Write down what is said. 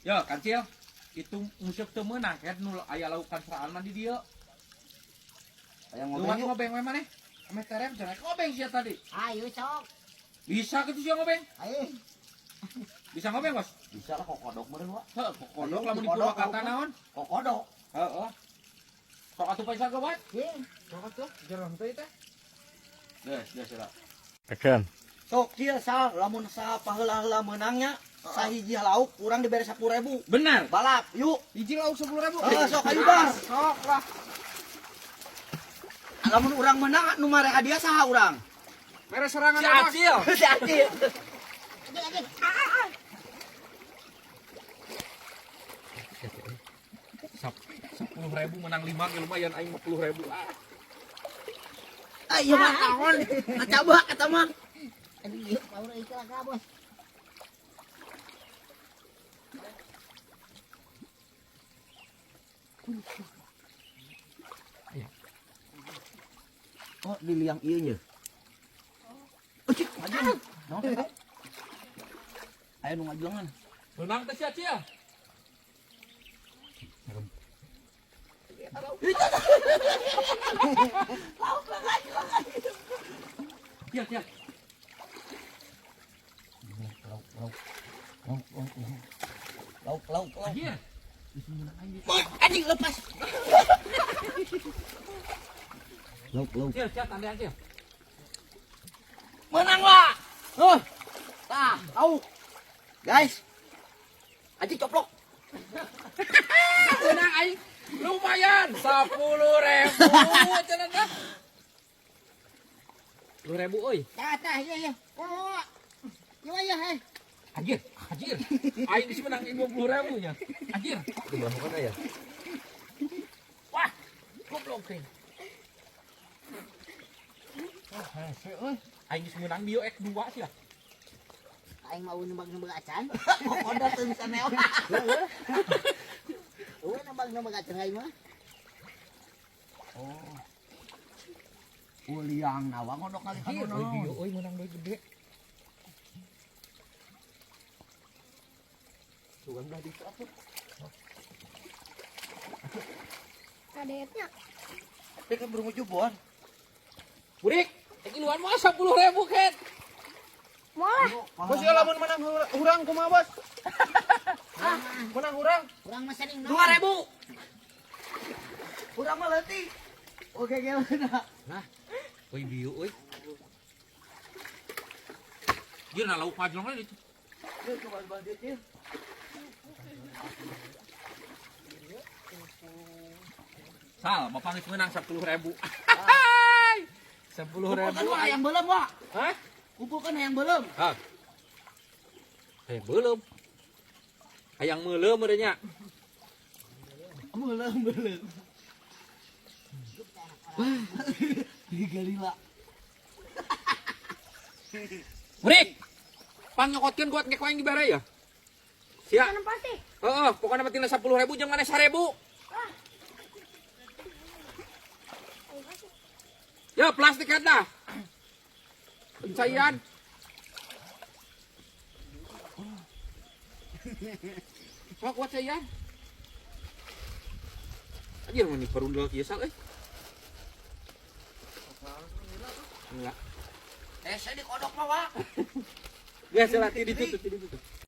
Ya, Kancil. Itu musik teu meunang kan nu aya laukan seraan mah di dieu. Hayang Lu ngobeng yuk. ngobeng we maneh? Ame terem cenah ngobeng sia tadi. Ayo sok. Bisa kitu sia ngobeng? Ayo. Bisa ngobeng, Bos? Bisa lah kokodok meureun wa. Heuh, kokodok lamun di Kokodok, Purwakarta naon? Kokodok. Heeh. Sok atuh paisa gawat. Ye. Sok atuh, jeron teh teh. Geus, geus lah. Action. Sok kieu sal lamun sa paheula-heula meunangnya sahiji lauk urang dibere 10.000. Benar. Balap yuk. Hiji lauk 10.000. Heeh, sok ayo bar. Sok lah. Lamun urang menang nu mare hadiah saha urang? Mere serangan si Acil. Si Acil. Adik adik. Ah, ah. 10.000 menang 5 ge lumayan aing mah 10.000. Ah. Ah ieu mah naon? Ngacabak eta mah. Aduh, ieu power ieu lah bos. Oh, di liang ieu nya. Oh, cik, maju. Naon teh? Ayo nu ngajulangan. Menang teh si Acil. Iya, iya. Lauk, lauk. Lauk, lauk, lauk. Lauk, lauk, lauk. Anjir. Anjing lepas. Lauk, lauk. Cil, cil, tanda Acil. Menang, Pak. Huh. Tah, lauk. Guys. Anjing coplok. Menang aing. Lumayan 10.000 cenah teh. 10.000 euy. Tah tah iya iya. Oh. Iya iya hei. Anjir, anjir. Aing geus menang 50.000 nya. Anjir. Di ya? Wah, goblok teh. Wah, hese euy. Aing geus menang bio X2 sih lah. Aing mau nembak-nembak acan. Kokodok teu bisa neok. Eueuh nembak-nembak acan aing mah. Oh. Oh, liang nawa ngodok kali Anjir, kanu euy bio naon. euy menang duit gede. Sugan belah ditu atuh. Kadetnya. Dia kan baru ngejubon. Burik, iluan mah 10.000 ket. Molah. Bos ya lamun menang hurang kumaha bos? Menang hurang. Urang mah sering 2.000. Urang mah leutik. Oke, gimana? Nah, euy bio euy. Dia na lauk majlong itu. Yuk, coba belah dieu, Cil. Sal, bapak geus menang 10.000. 10.000. Kumpulkan wak hayang beuleum wak. Hah? Kumpulkan hayang beuleum. Hah. Eh, belum. Hayang meuleum meureun nya. Beuleum beuleum. Digalila. Burik. Pang nyokotkeun kuat ngek aing dibere ya. Sia. pasti. Heeh, pokoknya mah tina 10.000 jeung maneh 1.000. Ya, plastik eta. Pencaian. Sok kuat caian. Anjir mah ni perundel kieu sal euy. Enggak. Eh, saya dikodok mah, Wak. Geus lah ti ditutup, ti ditutup.